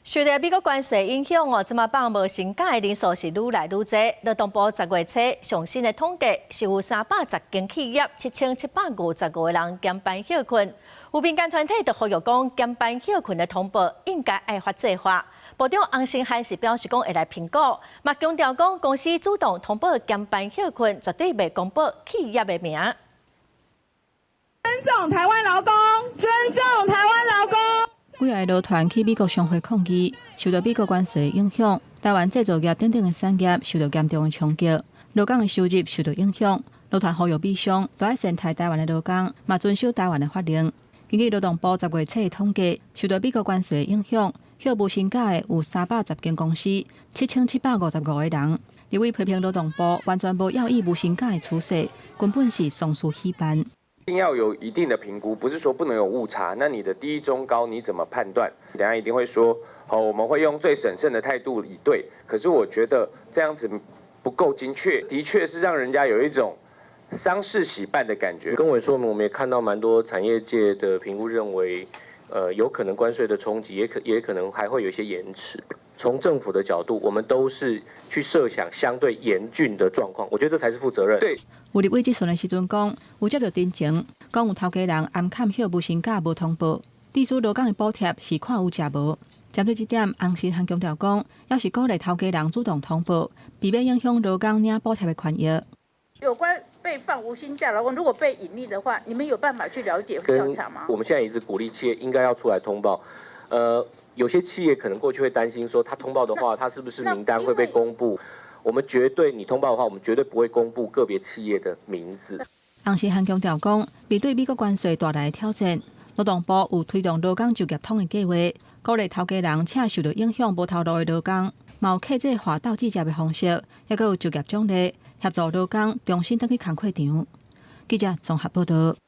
受著美國關稅影響哦，這馬放無薪假的人數是愈來愈濟。勞動部10月初上新的統計是有310間企業，7755個人減班歇睏。有民間團體就呼籲講，減班歇睏的通報應該愛法制化。部長洪申翰是表示講會來評估，嘛強調講公司主動通報減班歇睏，絕對袂公布企業的名。尊重台灣勞工，尊重台灣勞工。幾个勞團去美國商會抗議，受到美國關稅影響，台灣製造業等等的產業受到嚴重的衝擊，勞工的收入受到影響。勞團呼籲美商都愛善待台灣的勞工，嘛遵守台灣的法令。根據勞動部10月初的統計，受到美國關稅影響，休無薪假的有310間公司，7755個人。立委批評勞動部完全無要意無薪假的趨勢，根本是喪事喜辦。一定要有一定的評估，不是說不能有誤差。那你的低、中、高你怎麼判斷？等下一定會說，好，我們會用最審慎的態度以對。可是我覺得這樣子不夠精確，的確是讓人家有一種喪事喜辦的感覺。跟委說明，我們也看到蠻多產業界的評估認為，有可能關稅的衝擊，也可能還會有一些延遲。從政府的角度，我們都是去設想相對嚴峻的狀況，我覺得這才是負責任。對。有立委質詢的時陣講，有接到陳情，講有頭家人暗崁歇無薪假無通報，至於勞工的補貼是看有食無。針對這點，洪申翰強調講，猶是鼓勵頭家人主動通報，避免影響勞工領補貼的權益。有關被放無薪假勞工，如果被隱匿的話，你們有辦法去了解調查嗎？我們現在一直鼓勵企業應該要出來通報。有些企業可能過去會擔心說，他通報的話，他是不是名單會被公布？我們絕對，你通報的話，我們絕對不會公布個別企業的名字。洪申翰強調講，面對美國關稅帶來的挑戰，勞動部有推動勞工就業通的計劃，鼓勵頭家人請受到影響無頭路的勞工，嘛有客製化鬥志業的方式，抑閣有就業獎勵，協助勞工重新轉去工課場。記者綜合報道。